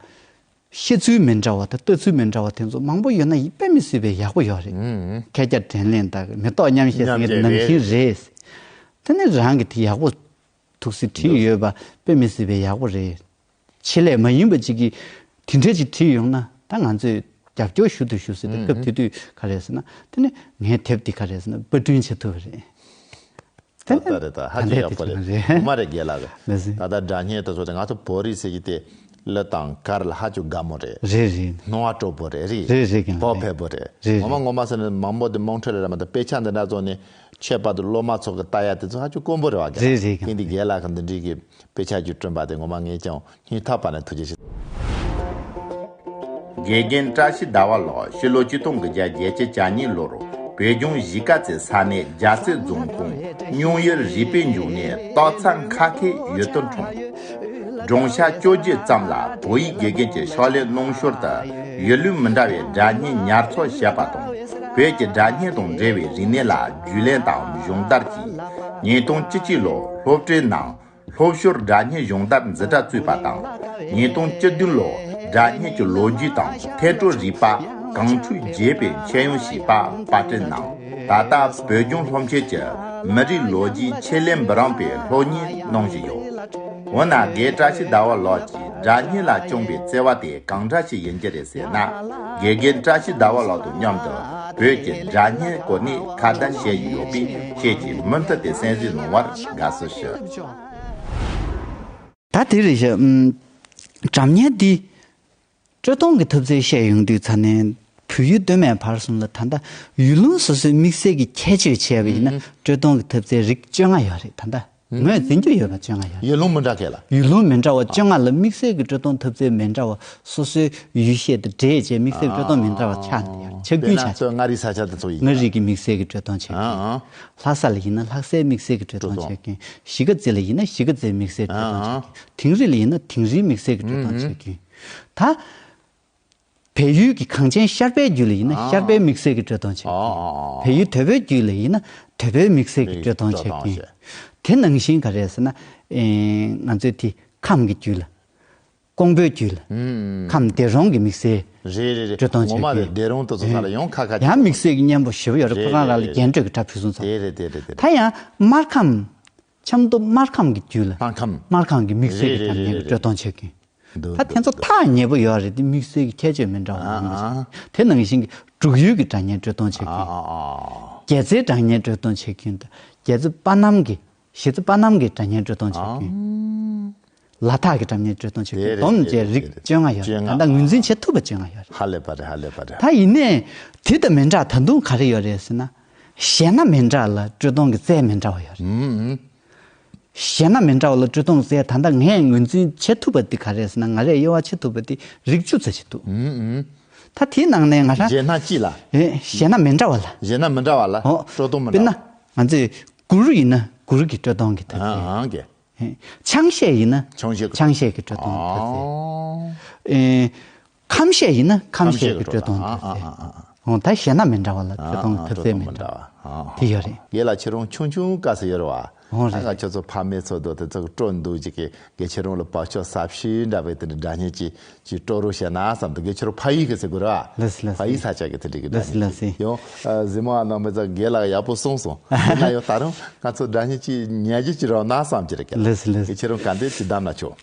བཤད་ཚུལ་མི་འདྲ་བ་དང་ལྟ་ཚུལ་མི་འདྲ་བ་དེ་ཚོ་མང་པོ་ཡོད་ན་དཔེ་མི་སྲིད་པའི་ཡག་པོ་ཡོད་རེད། ཨུ་ཨུ། ཁ་སྐད་འདྲེན་ལེན་དང་མེ་ཏོག་མཉམ་བཞད་ཟེར་མཁན་དེ་ནང་བཞིན་རེད། དེ་ནས་རང་གི་དེ་ཡག་པོ་ཐུགས་སྲས་བྲིས་ཡོད་པ་དཔེ་མི་སྲིད་པའི་ཡག་པོ་རེད། ཆེད་ལས་མ་ཡིན་པ་ཅིག་གིས་དེ་འདྲ་ཅིག་བྲིས་ཡོང་ན་ད་ང་ཚོས་རྒྱབ་སྐྱོར་ཞུ་དུ་ཞུ་ཟེར་ཏེ་སྐབས་དེ་དུས་ག་རེ་ཟེར་ན་དེ་ནི་ངའི་དེབ་འདི་ག་རེ་ཟེར་ན་པར་སྐྲུན་བྱེད་ཐུབ་པ་རེད། དེ་ནི་ད་ལྟ་རེད། ད་ཧ་ཅང་ཡག་པོ་རེད། ད་ལྟ་དེ་ཅིག་རེད། ངོ་མ་རེད་རྒན་ལགས། ལགས་སེ། ད་ལྟ་སྒྲ་སྙན་དེ་ཚོ་དེ་ང་ཚོ་བོད་རིགས་ཟེར་གྱི་དེ་གླུ་དང་གར་ལ་ཧ་ཅང་དགའ་མོ་རེད། རེད་རེད། སྣང་བ་སྤྲོ་པོ་རེད། རེད། རེད་རེད་རྒན་ལགས། བག་ཕེབས་པོ་རེད། རེད་རེད། ངོ་མ་ངོ་མ་ཟེར་ན་མང་པོ་དེ་རྨོངས་འཁྲུལ་རེད་མ་གཏོགས་དཔེ་ཆ་འདི་འདྲ་ཚོ་ནི་ཁྱད་པར་དུ་སློབ་མ་ཚོ་གི་ལྟ་ཡ་དེ་ཚོ་ཧ་ཅང་དཀོན་པོ་རེད་བ་རྒན་ལགས། རེད་རེད་རྒན་ལགས། དེ་འདི་རྒན་ལགས་གི་འདི་འདྲའི་གི་དཔེ་ཆ་ཅིག་བསྐྲུན་པ་དེ་ངོ་མ་ངས་ཀྱང་སྙིང་ཐག་པ་ནས་ཐུགས་རྗེ་ཆེ། དགེ་རྒན་བཀྲ་ཤིས་ཟླ་བ་ལགས་ཕྱི་ལོ་ཆིག་སྟོང་དགུ་བརྒྱ་བརྒྱད་ཅུ་གྱ་གཉིས་ལོར་བོད་ལྗོངས་གཞིས་ཀ་རྩེ་ས་གནས་རྒྱལ་རྩེ་རྫོང་ཁོངས་སྙུང་ཡུལ་རུས་པའི་འབྱུང་གནས་སྟག་ཚང་ཁ་ཁའི་ཡུལ་དུ་འཁྲུངས། སྦྲང་ཤ་བཅོ་བརྒྱད་ཙམ་ལ་བོད་ཡིག་དགེ་རྒན་གྱི་ཕྱག་ལས་གནང་ཞོར་དུ་ཡུལ་ལུང་མི་འདྲ་བའི་སྒྲ་སྙན་ཉར་ཚགས་བྱས་པ་དང་བོད་ཀྱི་སྒྲ་སྙན་དང་འབྲེལ་བའི་རིག་གནས་ལ་རྒྱུས་ལོན་དང་སྦྱོང་བརྡར་གྱིས་ཉིས་སྟོང་བཅུ་གཅིག་ལོར་སློབ་གྲྭའི་ནང་སློབ་ཞོར་སྒྲ་སྙན་སྦྱོང་བརྡར་འཛིན་གྲྭ་བཙུགས་པ་དང་། ཉིས་སྟོང་བཅུ་བདུན་ལོར་སྒྲ་སྙན་གྱི་ལོ་རྒྱུས་དང་འཐེན་ཀྲོལ་རིག་པ་གངས་ཁྲོད་རྒྱས་པའི་ཤེས་ཡོན་ཞེས་པ་པར་སྐྲུན་གནང་། ད་ལྟ་བོད་ལྗོངས་སློབ་ཆེན་གྱི་མི་རིགས་ལོ་རྒྱུས་ཆེད་ལས་འབུམ་རམས་པའི་སློབ་གཉེར་གནང་བཞིན་ཡོད། འོ་ན་རྒན་བཀྲ་ཤིས་ཟླ་བ་ལགས་ཀྱིས་སྒྲ་སྙན་ལ་བཅངས་པའི་བརྩེ་བ་དེ་གང་འདྲ་ཞིག་ཡིན་གྱི་རེད་ཟེར་ན། དགེ་རྒན་བཀྲ་ཤིས་ཟླ་བ་ལགས་དང་མཉམ་དུ་བོད་ཀྱི་སྒྲ་སྙན་སྐོར་ནས་ཁ་བརྡ་བྱས་ཡོད་པས་ཁྱེད་ཀྱིས་མུ་མཐུད་དེ་གསན་གཟིགས་གནང་བར་དགའ་བསུ་ཞུ། ད་དེ་རེད་ཤག་ཨུམ། སྒྲ་སྙན་འདི་དཀྲོལ་གཏོང་གི་ཐབས་རྩལ་བཤད་ཡོང་དུས་ཚ་ནས་བོད་ཡུལ་སྟོད་སྨད་བར་གསུམ་ལ་ད་ལྟ་ཡུལ་ལུང་སོ་སོའི་དམིགས་བསལ་གྱི་ཁྱད་ཆོས་བྱས་པ་ཡིན་ན་ཨུམ། དཀྲོལ་གཏོང་གི་ཐབས་རྩལ་རིགས་བཅོ་ལྔ་ཡོད་རེད་ད་ལྟ། ངོས་འཛིན་རྒྱུ་ཡོད་པ་བཅོ་ལྔ་ཡོད་རེད། ཡུལ་ལུང་མི་འདྲ་མཁན་ལ། ཡུལ་ལུང་མི་འདྲ་བ་བཅོ་ལྔ་ལ་དམིགས་བསལ་གྱི་དཀྲོལ་གཏོང་ཐབས་རྩལ་མི་འདྲ་བ་སོ་སོའི་ཡུལ་ཤེས་དང་འདྲེས་བྱས་དམིགས་བསལ་དཀྲོལ་གཏོང་མི་འདྲ་བ་ཆགས་ནས་ཡོད་རེད། ཆ་རྒྱུས་ཆ་དཔེར་ན་ཁྱད་ཆོས། མངའ་རིས་ས་ཆ་དེ་ཚོ་ཡིན་ན། མངའ་རིས་ཀྱི་དམིགས་བསལ་གྱི་དཀྲོལ་གཏོང་བྱེད་མཁན། ཨ་ཨ། ལྷ་ས་ལ་ཡིན་ན་ལྷ་སའི་དམིགས་བསལ་གྱི་དཀྲོལ་གཏོང་བྱེད་མཁན། གཞིས་ཀ་རྩེ་ལ་ཡིན་ན་གཞིས་ཀ་རྩེའི་དམིགས་བསལ་དཀྲོལ་གཏོང་བྱེད་མཁན། དིང་རི་ལ་ཡིན་ན་དིང་རིའི་དམིགས་བསལ་གྱི་དཀྲོལ་གཏོང་བྱེད་མཁན། ད། བལ་ཡུལ་གྱི་གངས་ཅན་ཤར་པའི་རྒྱུད་ལ་ཡིན་ན་ཤར་པའི་དམིགས་བསལ་གྱི་དཀྲོལ་གཏོང་བྱེད་མཁན། བལ་ཡུལ་དོལ་པོའི་རྒྱུད་ལ་ཡིན་ན་དོལ་པོའི་དམིགས་བསལ་གྱི་དཀྲོལ་གཏོང་བྱེད་མཁན། དེ་ནང་བཞིན་ག་རེ་ཟེར་ན། ཨེ། ང་ཚོའི་དེ་ཁམས་ཀྱི་རྒྱུད་ལ། ཀོང་པོའི་རྒྱུད་ལ། ཁམས་སྡེ་རོང་གི་དམིགས་བསལ། རེད་རེད་རེད། དཀྲོལ་གཏོང་བྱེད་མཁན། ངོ་མ་རེད། སྡེ་རོང་དེ་ཚོ་ས་ལ་ཡོང་ཁ་ཁ་ཡང་དམིགས་བསལ་གྱི་སྙན་པོ་ཞེ་པོ་ཡོད་རེད། རེད་ཁོ་རང་རང་ལ་རྒྱན་སྤྲོས་ཀྱི་གྲ་ཕུན་སུམ་ཚོགས། དེ་རེད་དེ་རེད་དེ་རེད། ད་ཡང་སྨར་ཁམས། ཆབ་མདོ་སྨར་ཁམས་ཀྱི་རྒྱུད་ལ། སྨར་ཁམས། སྨར་ཁམས་ཀྱི་དམིགས་བསལ་གྱི་རེད་རེད་སྒྲ་སྙན་གྱི་དཀྲོལ་གཏོང་བྱེད་མཁན། འདུག་ད་དེ་ཚོ་འདུག་འདུག་ཐག་ཉེ་པོ་ཡོད་རེད་དེ་དམིགས་བསལ་གྱི་ཁྱད་ཆོས་མི་འདྲ་བ་ཨ་ཡོང་གི་ཨ། རེད། དེ་ནང་བཞིན་གྱི་འབྲུག་ཡུལ་གྱི་སྒྲ་སྙན་དཀྲོལ་གཏོང་བྱེད་ཨ་མཁན། ཨ་ཨ། རྒྱལ་རྩེའི་སྒྲ་སྙན་དཀྲོལ་གཏོང་བྱེད་མཁན་དང་རྒྱལ་རྩེ་པ་ནམ་གྱི། གཞིས་རྩེ་པ་ནམ་གྱི་སྒྲ་སྙན་དཀྲོལ་གཏོང་བྱེད་མཁན། ཨ། ལ་དྭགས་ཀྱི་སྒྲ་སྙན་དཀྲོལ་གཏོང་བྱེད་མཁན། དེ་རེད་བསྡོམས་བྱས་རིགས་བཅོ་ལྔ་ཡོད་རེད། བཅོ་ལྔ། ད་ལྟ་ངོས་འཛིན་བྱེད་ཐུབ་པ་བཅོ་ལྔ་ཡོད་རེད། ཧ་ལས་པ་རེད། ཧ་ལས་པ་རེད། ད་ཡིན་ནའི་དེ་དང་མི་འདྲ་ད་དུང་ག་རེ་ཡོད་རེད་ཟེར་ན། གཞས་སྣ་མི་འདྲ་ལ་དཀྲོལ་གཏོང་གི་རྩལ་མི་འདྲ་བ་ཡོད་རེད། ཨུམ་ཨུམ། གཞས་སྣ་མི་འདྲ་བ་ལ་དཀྲོལ་གཏོང་ཟེར་ད་ལྟ་ངས་ངོས་འཛིན་བྱེད་ཐུབ་པ་འདི་ག་རེ་རེད་ཟེར་ན། ང་རས་དབྱེ་བ་ཕྱེ་ཐུབ་པ་འདི་རིགས་བཅུ་ཙམ་ཞིག་འདུག་ཨུམ་ཨུམ། ད་དེའི་ནང་ནས་ང་རང་། གཞས་སྣ་གཅིག་ལ། ཨེ། གཞས་སྣ་མི་འདྲ་བ་ལ། གཞས་སྣ་མི་འདྲ་བ་ལ། ཨོ། དཀྲོལ་གཏོང་མི་འདྲ་བ། དཔེར་ན། ང་ཚོས་གུར་ཡིན་ན་གུར་གྱི་དཀྲོལ་གཏོང་གི་ཐབས་ཨ་ཟེར། ཨ་གེ། ཨེ། ཆང་གཞས་ཡིན་ན་ཆང་གཞས་ཀྱི་ཆང་གཞས་ཀྱི་དཀྲོལ་གཏོང་གི་ཐབས་ཟེར། ཨ། ཨེ། ཁམས་གཞས་ཡིན་ན་ཁམས་གཞས་ཀྱི་དཀྲོལ་གཏོང་ཐབས་ཟེར། ཨ་ཨ་ཨ། འོ་ད་གཞས་སྣ་མི་འདྲ་བ་ལ་དཀྲོལ་གཏོང་ཐབས་ཟེར་མི་འདྲ་བ་དེ་ཡོད་རེད། རྒན་ལགས་ཁྱེད་རང་ཆུང་ཆུང་སྐབས་སུ་ཡོད་རེད་བ། འོ་རེད། ད་ང་ཁྱོད་ཚོ་ཕ་མས་ཚོ་དོ་དེ་ཚོ་དཀྲོལ་འདུག་ཅིག་གི་རྒན་ཁྱེད་རང་ལ་བག་ཆགས་ཟབ་ཤོས་འདྲ་བའི་དེ་འདྲ་སྒྲ་སྙན་ཅིག་ཅིག་དཀྲོལ་རོགས་བྱས་ན་བསམ་དུ། རྒན་ཁྱེད་རང་ཕ་ཡུལ་གི་ཟེར་དགོས་རེད་བ། ལགས་སེ་ལགས་སེ། ཕ་ཡུལ་ས་ཆ་གི་དེ་འདྲ་གི་སྒྲ་སྙན་ཅིག་ཡང་གཟིགས་མོ་ནང་མི་ཚོ་རྒན་ལགས་ཡག་པོ་གསུངས་སོང་། ཡིན་ན་ཡང་ད་རུང་ང་ཚོ་སྒྲ་སྙན་ཅིག་ཉན་རྒྱུ་ཅིག་རོགས་གནང་བསམ་གྱི་རེད། རྒན་ལགས་སེ་ལགས་སེ། རྒན་ཁྱེད་རང་ག་འདྲས་ཅིག་གདམ་ན་ཆོག་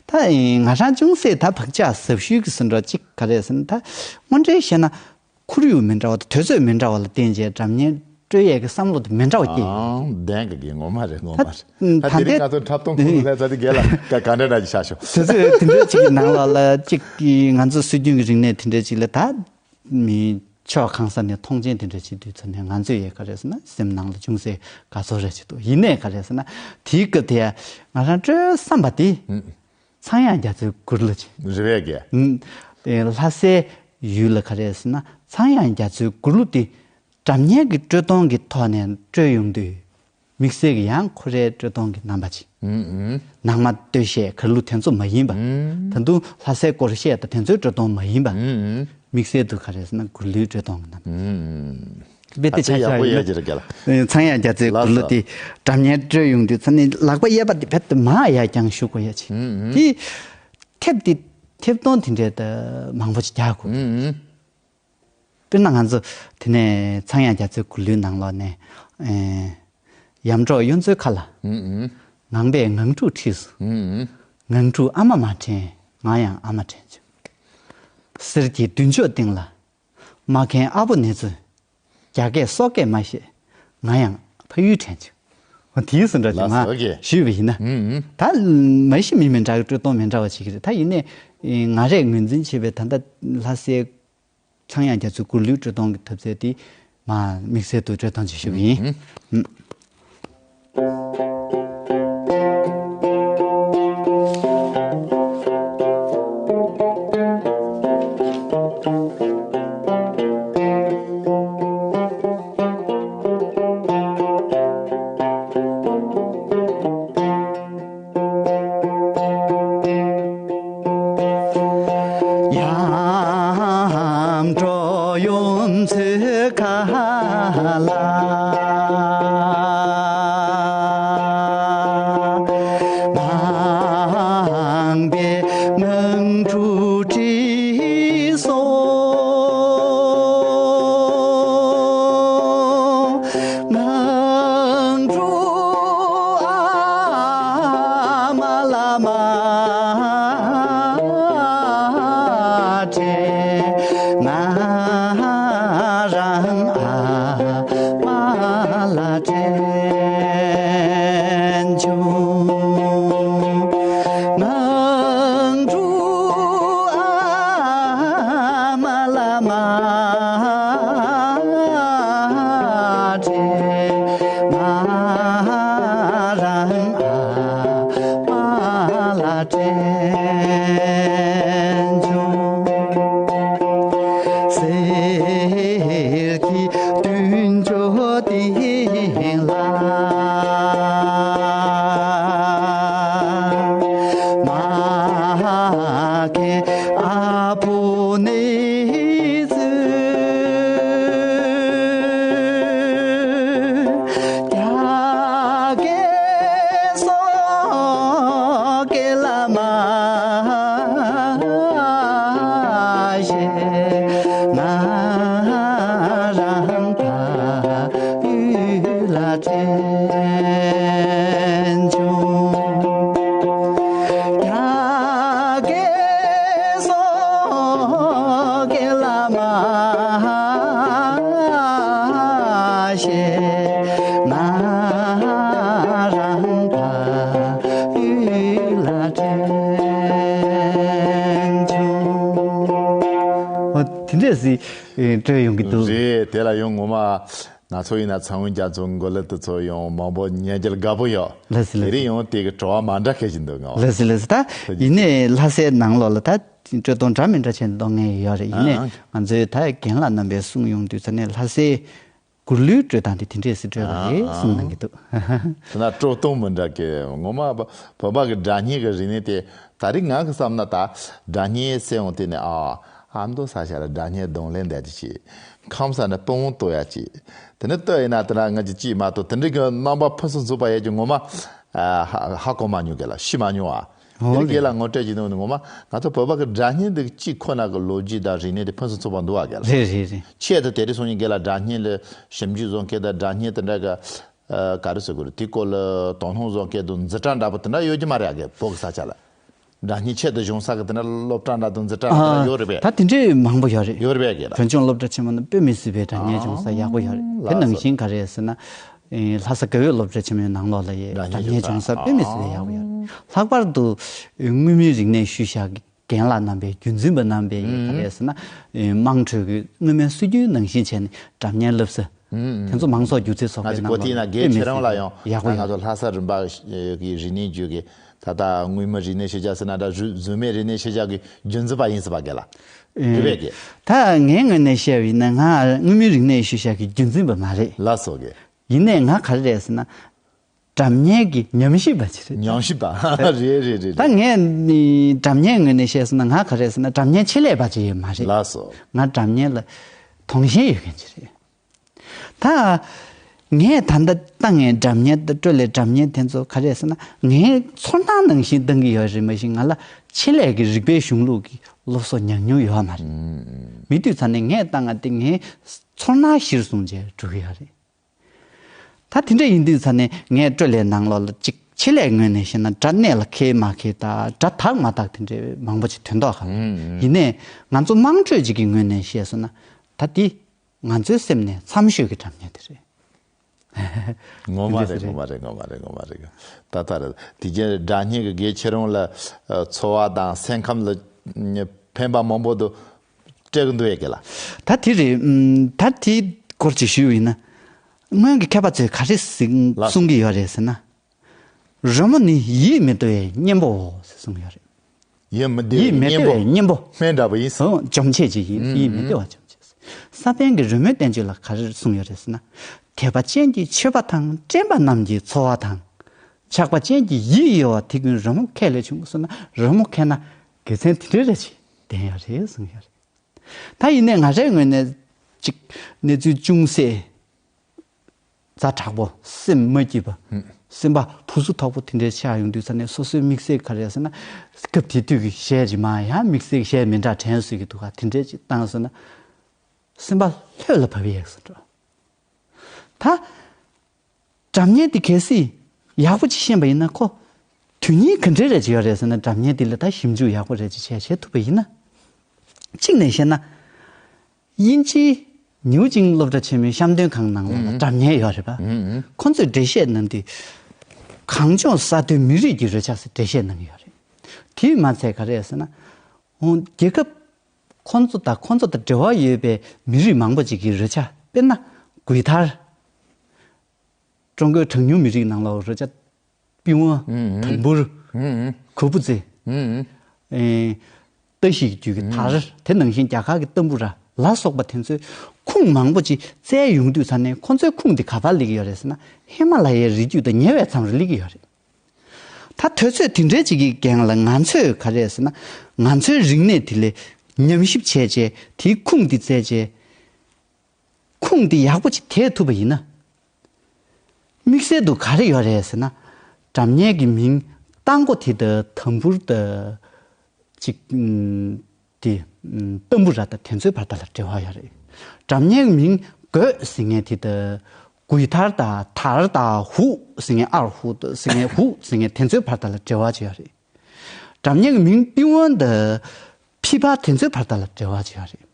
ད་ང་རང་ཅུང་ཟད་ད་བག་ཆགས་ཟབ་ཤོས་ཀྱི་ཟིན་འགྲོ་གཅིག་ག་རེ་ཟེར་ན། ད་དངོས་འབྲེལ་བཤད་ན་ཁོར་ཡུག་མི་འདྲ་བ་དང་དུས་ཚོད་མི་འདྲ་བ་ལ་བརྟེན་བྱས་སྒྲ་སྙན་ སྤྲོད་ཡས་ཀྱི་བསམ་བློ་དེ་མི་འདྲ་བ་སྐྱེ་ཡོང་། ཨང་། ལྡན་གི་གི་ངོ་མ་རེད། ངོ་མ་རེད། ད་ད་དེ་རིང་ང་ཚོ་འཁྲབ་སྟོན་ཁོ་ན་ལྷ་ས་དེ་རྒན་ལགས་ག་ག་འདྲ་འདྲ་ཅིག་ཤར་ཤོག་དེ་ཚོས་དེ་འདྲ་ཅིག་གི་ནང་ལོགས་ལ་ཅིག་གི་ང་ཚོ་སྲོལ་རྒྱུན་གྱི་རིག་གནས་དེ་འདྲ་ཅིག་ལ་ད་མི་ཕྱོགས་གང་ས་ནས་མཐོང་ཆེན་དེ་འདྲ་ཅིག་དུས་ཚོད་ནས་ང་ཚོས་ཡས་ག་རེ་ཟེར་ན་སེམས་ནང་ལ་ཅུང་ཟད་དགའ་ཚོར་རེ་ཅིག་འདུག་ཡིན་ནའི་ག་རེ་ཟེར་ན་དེའི་སྐབས་དེ་ང་རང་སྤྲོད་བསམ་པ་དེ། ཨང་། ཚངས་དབྱངས་རྒྱ་མཚོའི་མགུར་གླུ་ཅིག་རེད་པས་ཀྱེ། ཨུམ། དེ་ལྷ་སའི་ཡུལ་ལ་ག་རེ་ཟེར་ན་ཚངས་དབྱངས་རྒྱ་མཚོའི་མགུར་གླུ་དེ་སྒྲ་སྙན་གྱི་དཀྲོལ་གཏོང་གི་ཐོག་ནས་དཀྲོལ་ཡོང་དུས། དམིགས་བསལ་གྱི་ཡང་ཁོ་རའི་དཀྲོལ་གཏོང་གི་རྣམ་པ་ཅིག་ཨུམ་ཨུམ། ནང་མ་སྟོད་གཞས་གར་གླུ་དེ་ཚོ་མ་ཡིན་པ། ཨུམ། ད་དུང་ལྷ་སའི་སྐོར་གཞས་དང་དེ་ཚོའི་དཀྲོལ་གཏོང་མ་ཡིན་པ། ཨུམ་ཨུམ། དམིགས་བསལ་དུ་ག་རེ་ཟེར་ན་མགུར་གླུའི་དཀྲོལ་གཏོང་གི་རྣམ་པ། ཨུམ། དཔེ་དེ་ཆ་ཨ་ཙི་བཞག་ཡག་པོ་ཡིན་ཡོད་ན། ཀྱི་རེད་ཀྱ་ལ། ཚངས་དབྱངས་རྒྱ་མཚོའི་མགུར་གླུ་དེ་སྒྲ་སྙན་དཀྲོལ་ཡོང་དུས་ཚ་ནི་ལག་པ་གཡས་པ་དེ་བེད་དུ་མ་ཡར་བརྐྱངས་ཞུ་དགོས་ཡ་ཆེ། ཨུམ་ཨུམ། དེ་ཐེབས་དེ་ཐེབས་སྟོང་དེ་འདྲའི་ད་མང་པོ་ཅིག་རྒྱག་དགོས། ཨུམ་ཨུམ། དཔེར་ན་ང་ཚོ་དེ་ནས་ཚངས་དབྱངས་རྒྱ་མཚོའི་མགུར་གླུའི་ནང་ལོགས་ནས་ཨེ། ཡར་འབྲོག་གཡུ་མཚོའི་ཁ་ལ། ཨུམ་ཨུམ། ངང་པས་ངང་ཕྲུག་ཁྲིད་སོང་། ཨུམ་ཨུམ། ངང་ཕྲུག་ཨ་མ་མ་དྲན། ང་ཡང་ཨ་མ་དྲན་བྱུང་། གསེར་གྱི་མདུན་ཅོག་སྟེང་ལ། མ་མཁན་ཨ་ཕོ་ནེ་ཙོས། རྒྱ་སྐད་སོག་སྐད་མ་བཤད། ང་ཡང་ཕ་ཡུལ་དྲན་བྱུང་། འོ་དེའི་སུ་འདྲ་ཅིག་ལགས་སོ། ང་ཞུས་པ་ཡིན་ན། ཨུམ་ཨུམ། ད་མ་གཞི་མི་མི་འདྲ་གི་དཀྲོལ་གཏོང་མི་འདྲ་བ་ཞིག་རེད། ད་ཡིན་ནའི་ང་རས་ངོས་འཛིན་བྱས་པའི་ད་ལྟ་ལྷ་སའི་ཚངས་དབྱངས་རྒྱ་མཚོའི་མགུར་གླུའི་དཀྲོལ་གཏོང་གི་ཐབས་རྩལ་དེ་མ་དམིགས་བསལ་དུ་དཀྲོལ་གཏོང་ཅིག་ཞུ་གི་ཡིན། ཨུམ། ཡར་འབྲོག་གཡུ་མཚོའི་ཁ་ལ། ངང་པས་ངང་ཕྲུག་ཁྲིད་སོང་། ངང་ཕྲུག་ཨ་མ་ལ་མ་དྲན། ང་རང་ཨ་མ་ལ་དྲན་བྱུང་། ངང་ཕྲུག་ཨ་མ་ལ་མ་དྲན། ང་རང་ཨ་མ་ལ་དྲན་བྱུང་། གསེར་གྱི་མདུན་ཅོག་སྟེང་ལ། མ་མཁན་ཨ་ཕོ་ནེ་ཙོས། རྒྱ་སྐད་སོག་སྐད་ལ་མ་བཤད། ང་རང་ཕ་ཡུལ་ལ་དྲན་བྱུང་། རྒྱ་སྐད་སོག་སྐད་ལ་མ་བཤད། ང་རང་ཕ་ཡུལ་ལ་དྲན་བྱུང་། འོ་དེ་འདྲས་སི་སྤྲོད་ཡོང་གི་འདུག་རེད། དེ་ལ་ཡང་ངོ་མ་ང་ཚོ་ཡིན་ན་ཚངས་དབྱངས་རྒྱ་མཚོའི་མགུར་གླུ་དེ་ཚོ་ཡང་མང་པོ་ཉན་རྒྱུར་དགའ་པོ་ཡོད། ལགས་སོ་ལགས་སོ། དེ་རིང་ཡང་དེ་གི་བྲོ་བ་མ་འདྲ་ཁེལ་གྱི་འདུག་ང་། ལགས་སོ་ལགས་སོ། ད་ཡིན་ནའི་ལྷ་སའི་ནང་ལོགས་ལ་ད་དཀྲོལ་གཏོང་འདྲ་མི་འདྲ་བྱས་གཏོང་མཁན་ཡོད་རེད། ཡིན་ནའི་ཨང་། ང་ཚོའི་ད་རྒན་ལགས་རྣམ་པས་གསུངས་ཡོང་དུས་ཙ་ནས་ལྷ་སའི་མགུར་གླུའི་དཀྲོལ་སྟངས་དེ་དེ་འདྲས་སེ་དཀྲོལ་བ་རེད་ཨང་གསུངས་གནང་གི་འདུག་དེ་ན་དཀྲོལ་གཏོང་མི་འདྲ་གི་ངོ་མ་བོད་བོད་པ་གི་སྒྲ་སྙན་གི་རིག་གནས་དེ་ད་རེས་ང་གི་བསམ་ན་ད་སྒྲ་སྙན་ཟེར་འོང་དེ་ནས་ཨ་ཨ་མདོ་ས་ཆ་ལ་སྒྲ་སྙན་རྡུང་ལེན་བསྡད་དེ་ཅི། ཁམས་ས་ནས་སྤུ་བོང་གཏོར་ཡ་ཅིག་དེ་ནས་ལྟོས་ཡིན་ན་དེ་ན་ང་ཅིག་ཅིག་མ་གཏོགས་དེ་འདྲའི་གི་རྣམ་པ་ཕུན་སུམ་ཚོགས་པ་ཡོད་ཀྱི་ངོ་མ་ཨ་ཧ་ཧ་གོ་མ་མྱོང་གི་ལ་ཤི་མ་མྱོང་ཨ། དེ་ཨོ་རིགས་ལ་ངོ་སྤྲོད་ཀྱི་ནང་ནས་ངོ་མ་ང་ཚོ་བོད་པ་གི་སྒྲ་སྙན་འདི་གཅིག་ཁོ་ན་གི་ལོ་རྒྱུས་དང་རིག་གནས་དེ་ཕུན་སུམ་ཚོགས་པ་འདུག་བ་གི་ལ། རེད་རེད་རེད། ཆེད་དུ་དེ་རིང་སང་ཉིན་གི་ལ་སྒྲ་སྙན་ལ་ཞིབ་འཇུག་བཟོ་མཁན་དང་སྒྲ་སྙན་དེ་འདྲ་གི་ཨ་ག་རེ་ཟེར་དགོས་རེད། དེ་སྐོར་ལ་དོ་སྣང་བཟོ་མཁན་དང་འཛིན་གྲྭ་འདྲ་པོ་དེ་འདྲ་ཡོད་ཀྱི་མ་རེད་ཨ་གི་བོད་ཀྱི་ས་ཆ་ལ། སྒྲ་སྙན་ཆེད་དུ་བྱུང་ས་གི་དེ་འདྲ་སློབ་གྲྭ་འདྲ་དང་འཛིན་གྲྭ་འདྲ་ཡོད་རེད་པས། ད་དེ་འདྲའི་མང་པོ་ཡོད་རེད། ཡོད་རེད་པས་གི་ལ། བོད་ལྗོངས་སློབ་གྲྭ་ཆེན་མོ་ནང་དཔེ་མི་སྲིད་པའི་སྒྲ་སྙན་བྱུང་ས་ཡག་པོ་ཡོད་རེད། དེ་ནང་བཞིན་ག་རེ་ཟེར་ན། ལྷ་ས་དགེ་འོས་སློབ་གྲྭ་ཆེན་མོའི་ནང་ལོགས་ལ་ཡི་སྒྲ་སྙན་བྱུང་ས་དཔེ་མི་སྲིད་པའི་ཡག་པོ་ཡོད་རེད། ལྷག་པར་དུ་མངོན་མིན་རིག་གནས་ཤུལ་བཞག་གི་རྒན་ལགས་རྣམ་པས་རྒྱུན་འཛིན་པ་རྣམ་པས་ཡི་ག་རེ་ཟེར་ན། དམངས་ཁྲོད་ཀྱི་སྔོན་མའི་སྲོལ་རྒྱུན་ནང་བཞིན་བྱས་ནས་སྒྲ་སྙན་བསླབ་ས། དེ་ཚོ་མང་ཚོགས་སྒྱུ་རྩལ་ཚོགས་པའི་ནང་ལ་དཔེ་མི་སྲིད་ཡག་པོ་ཡོད་རེད། ང་ཚོ་ལྷ་ས་རིམ་པ་གི་རིག་གནས་ཅུས་ཀྱི་ད་ལྟ་མངོན་མིན་རིག་གནས་ཤུལ་བཞག་ཟེར་ན་འདྲ། གཟུ་གཟུགས་མེད་རིག་གནས་ཤུལ་བཞག་གི་རྒྱུན་འཛིན་པ་ཡིན་ཟེར་བ་གི་ལ། རེད་པས་གི། ད་ངའི་ངོས་ནས་བཤད་པ་ཡིན་ན་ང་མངོན་མིན་རིག་གནས་ཤུལ་བཞག་གི་རྒྱུན་འཛིན་པ་མ་རེད། ལགས་སོ་གི། ཡིན་ནའི་ང་ག་རེ་རེད་ཟེར་ན། སྒྲ་སྙན་གྱི་ཉམས་ཞིབ་པ་ཅིག་རེད། ཉམས་ཞིབ་པ་རེད་རེད་རེད། ད་ངས་ནི་སྒྲ་སྙན་ངོས་ནས་བཤད་སོང་ན་ང་ག་རེ་ཟེར་ན་སྒྲ་སྙན་ཆེད་ལས་པ་ཅིག་ཡོད་མ་རེད། ལགས་སོ། ང་སྒྲ་སྙན་ལ་དུང་ཞེན་ཡོད་མཁན་ཅིག་རེད། ད་ངས་ད་ལྟ་བཏང་ངས་སྒྲ་སྙན་དང་བཀྲོལ་ལས་སྒྲ་སྙན་དེ་ཚོ་ག་རེ་ཟེར་ན་ངའི་ཚོར་སྣང་ནང་བཞིན་བཏང་གི་ཡོད་རེད་མ་གཞི་ང་ལ་ཆེད་ལས་ཀྱི་རིག་པའི་གཞུང་ལུགས་ཀྱི་སློབ་གསོ་མྱོང་མྱོང་ཡོད་མ་རེད། མི་དུས་ཚ་ནས་ངས་བཏང་ང་དེ་ངའི་ཚོར་སྣང་གཞིར་བཟུང་བྱས་འགྲོ་གི་ཡོད་རེད། ད་དེ་འདྲ་ཡིན་དུས་ཚ་ནས་ངས་བཀྲོལ་ལས་ནང་ལོགས་ལ་ཅིག་ཆེད་ལས་ངོས་ནས་བཤད་ན་སྒྲ་གནད་ལ་འཁེལ་མ་འཁེལ་དང་སྒྲ་དག་མ་དག་དེ་འདྲའི་མང་པོ་ཅིག་ཐོན་མདོག་ཁ། ཡིན་ནའི་ང་ཚོ་དམངས་ཁྲོད་ཅིག་གི་ངོས་ནས་བཤད་སོང་ན་ད་དེ་ང་ཚོའི་སེམས་ནས་འཚམ་ཤོས་ཀྱི་སྒྲ་སྙན་དེ་རེད། ངོ་མ་རེད། ངོ་མ་རེད། ངོ་མ་རེད། ངོ་མ་རེད། ད་ལྟ་རེད། དེ་རྗེས་སྒྲ་སྙན་གྱི་གལ་ཆེ་རུང་ལ་ཚོར་བ་དང་སེམས་ཁམས་ལ་ཕན་པ་མང་པོ་འདུག་སྤྲད་གི་འདུག་ཡ་གི་ལ། ད་དེ་རེད། ད་དེའི་སྐོར་ཅིག་ཞུས་ཡིན་ན། སྔོན་གྱི་མཁས་པ་ཚོས་ག་རེ་གསུང་གི་ཡོད་རེད་ཟེར་ན། རོལ་མོ་ནི་ཡིད་མི་བདེ་བའི་གཉེན་པོའོ་ཟེར་གསུང་གི་ཡོད་རེད། ཡིད་མི་བདེ་བའི་གཉེན་པོ། སྨན་འདྲ་པོ་ཡིན། འཇོམས་བྱེད་ཅིག་ཡིན། ཡིད་མི་བདེ་བ་འཇོམས་བྱེད། ས་པཎ་གྱི་རོལ་མོའི་བསྟན་བཅོས་ལ་ག་རེ་གསུངས་ཡོད་རེད་ཟེར་ན། དད་པ་ཅན་གྱི་མཆོད་པ་དང་། དྲན་པ་རྣམས་ཀྱི་ཚོར་བ་དང་། ཆགས་པ་ཅན་གྱི་ཡིད་གཡོ་བ་དེ་ཀུན་རོལ་མོ་ཁས་ལེན་བྱུང་ཟེར་ན་རོལ་མོ་ཁས་ན་དགེ་མཚན་དེ་འདྲ་རེ་ཅིག་ལྡན་ཡོད་རེད་གསུངས་ཡོད་རེད། ད་ཡིན་ནའི་ང་རའི་ངོས་ནས་ཅིག་གནས་ཚུལ་ཅུང་ཟད་ཛ་དྲག་པོ་སེམས་མ་སྐྱིད་པ། སེམས་པ་ཕུ་སུ་ཐག་པོ་དེ་འདྲའི་ཆགས་ཡོང་དུས་ཙ་ནས་སོ་སོའི་དམིགས་བསལ་ག་རེ་ཟེར་ན་སྐབས་དེ་དུས་ཀྱི་གཞས་ཅིག་མ་ཡང་དམིགས་བསལ་གཞས་མི་འདྲ་དྲན་སྲོལ་གྱི་འདུག་ག་དེ་འདྲའི་ཅིག་བཏང་ཟེར་ན་སེམས་པ་ལྷོད་ལ་བབས་ཡས་སུ་འགྲོ། ད་སྒྲ་སྙན་དེ་གལ་སྲིད་ཡག་པོ་ཅིག་ཤེས་པ་ཡིན་ན་ཁོ་དོན་སྙིང་ག་འདྲ་རེ་ཅིག་ཡོད་རེད་ཟེར་ན་སྒྲ་སྙན་དེ་ལ་ད་ཞིབ་འཇུག་ཡག་པོ་རེ་ཅིག་བྱས་བྱེད་ཐུབ་པ་ཡིན་ན། གཅིག་ནས་བཤད་ན། དབྱིན་ཇིའི་ནིའུ་ཅིང་སློབ་གྲྭ་ཆེན་མོའི་བཤམས་སྟོན་ཁང་ནང་ལོགས་ལ་སྒྲ་སྙན་ཡོད་རེད་པ། ཁོ་ཚོས་འགྲེལ་བཤད་གནང་དུས། གངས་ལྗོངས་ས་མཐོའི་མི་རིགས་ཀྱི་རོལ་ཆ་ཟེར་འགྲེལ་བཤད་གནང་གི་ཡོད་རེད། དེས་མ་ཚད་ག་རེ་ཟེར་ན། འོ་རྒྱལ་ཁབ་ཁོ་ཚོ་དང་ཁོ་ཚོ་དང་འབྲེལ་བ་ཡོད་པའི་མི་རིགས་མང་པོ་ཅིག་གི་རོལ་ཆ། དཔེར་ན་གུས་ཐར། ཀྲུང་གོའི་གྲངས་ཉུང་མི་རིགས་ནང་ལ་རོལ་ཆ། པི་ཝང་། ཨུམ། དམ་བུར། ཨུམ། གུར་པུ་ཙི། ཨུམ། ཨེ། ཏ་ཞིག་རྒྱུད་ཀྱི་དར། དེ་ནང་བཞིན་རྒྱ་གར་གྱི་ཏམ་བུ་ར་ལ་སོགས་པ་དེ་ཚོའི་ཁུངས་མང་པོ་ཅིག་བཙལ་ཡོང་དུས་ཙ་ནས་ཁོ་ཚོའི་ཁུངས་དེ་ག་པར་སླེབས་ཀྱི་ཡོད་རེད་ཟེར་ན་ཧི་མ་ལ་ཡའི་རི་རྒྱུད་དང་ཉེ་བའི་མཚམས་རུ་སླེབས་ཀྱི་ཡོད་རེད། ད་དུས་ཚོད་དེ་འདྲའི་ཅིག་གི་རྐྱེན་ལ་ང་ཚོས་ག་རེ་ཟེར་ན་ང་ཚོའི་རིག་གནས་དེ་ལ་ཉམས་ཞིབ་བྱས་རྗེས་དེའི་ཁུངས་དེ་བཙལ་རྗེས། ཁུངས་འདི་ཡག་པོ་ཅིག་དེད་ཐུབ་པ་ཡིན་ན། དམིགས་བསལ་དུ་ག་རེ་ཡོད་རེད་ཟེར་ན། སྒྲ་སྙན་གྱི་མིང་བཏགས་སྒོ་དེ་དང་དམ་བུར་དང་ཅིག་ཨུམ། དེ་ཨུམ། ཏམ་བུ་ར་དང་དེ་ཚོའི་བར་དག་ལ་འབྲེལ་བ་ཡོད་རེད། སྒྲ་སྙན་གྱི་མིང་རྒོད་ཟེར་མཁན་དེ་དང་གུས་ཐར་དང་དར་དང་ཧུ་ཟེར་མཁན་ཨར་ཧུ་དང་ཟེར་མཁན་ཧུ་ཟེར་མཁན་དེ་ཚོའི་བར་དག་ལ་འབྲེལ་བ་ཅིག་ཡོད་རེད། སྒྲ་སྙན་གྱི་མིང་པི་ཝང་དང་ཕི་ཕ་དེ་ཚོའི་བར་དག་ལ་འབྲེལ་བ་ཅིག་ཡོད་རེད།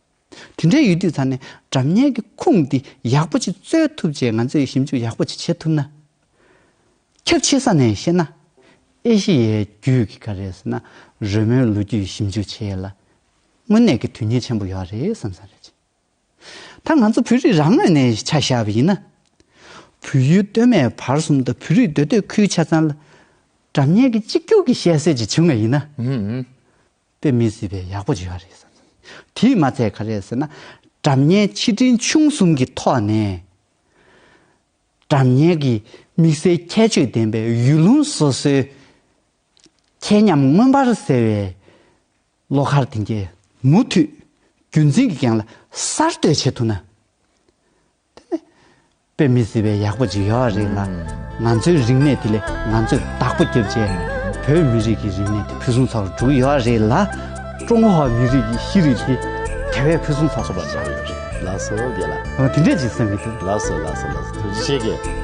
དེ་འདྲ་ཡོད་དུས་ཙ་ནས་སྒྲ་སྙན་གྱི་ཁུངས་འདི་ཡག་པོ་ཅིག་འཚོལ་ཐུབ་བྱས་ང་ཚོས་ཞིབ་འཇུག་ཡག་པོ་ཅིག་བྱེད་ཐུབ་ན། ཁྱབ་ཆེ་ས་ནས་བཤད་ན། ཨེ་ཤི་ཡའི་རྒྱུད་ཀྱི་ག་རེ་ཟེར་ན་རོལ་མོའི་ལོ་རྒྱུས་ཞིབ་འཇུག་བྱེད་ཡས་ལ་དངོས་གནས་ཀྱི་དོན་སྙིང་ཆེན་པོ་ཡོད་རེད་བསམ་ས་རེད། ད་ང་ཚོ་བོད་རིགས་རང་ངོས་ནས་ཆ་བཞག་པ་ཡིན་ན། བོད་ཡུལ་སྟོད་སྨད་བར་གསུམ་དང་བོད་རིགས་སྡོད་སྡོད་ཁུལ་ཆ་ཚང་ལ་སྒྲ་སྙན་གྱི་གཅིག་གྱུར་གྱི་ཤེས་ཚད་ཅིག་བྱུང་བ་ཡིན་ན། ཨུ་ཨུ། དཔེ་མི་སྲིད་པའི་ཡག་པོ་ཅིག་ཡོད་རེད་བསམ། དེས་མ་ཚད་ག་རེ་ཟེར་ན་སྒྲ་སྙན་ཆེ་འབྲིང་ཆུང་གསུམ་གྱི་ཐོག་ནས་སྒྲ་སྙན་གྱི་དམིགས་བསལ་ཁྱད་ཆོས་ལྡན་པའི་ཡུལ་ལུང་སོ་སོའི་ཁྱད་མཉམ་མངོན་པར་གསལ་བའི་བློ་དཀར་དེ་གས་མུ་མཐུད་རྒྱུན་འཛིན་གྱི་རྐྱེན་ལ་གསར་གཏོད་བྱེད་ཐུབ་ན། དེ་ནི་དཔེ་མི་སྲིད་པའི་ཡག་པོ་ཅིག་ཡོད་རེད་ལ། ང་ཚོའི་རིག་གནས་དེ་ལས་ང་ཚོས་བདག་པོ་རྒྱབ་བྱས་བོད་མི་རིགས་ཀྱི་རིག་གནས་དེ་ཕུན་སུམ་ཚོགས་སུ་འགྲོ་གི་ཡོད་རེད་ལ། ཀྲུང་ཧྭ་མི་རིགས་ཀྱི་ཤེས་རིག་དེ་དེ་བས་ཕུན་སུམ་ཚོགས་སུ་འགྲོ་གི་ཡོད་རེད། ལགས་སོ་རྒན་ལགས། ཨ། དེ་འདྲས་ཅིག་བསམ་གྱི་འདུག་ལགས་སོ་ལགས་སོ་ལགས་སོ། ཐུགས་རྗེ་ཆེ་གི།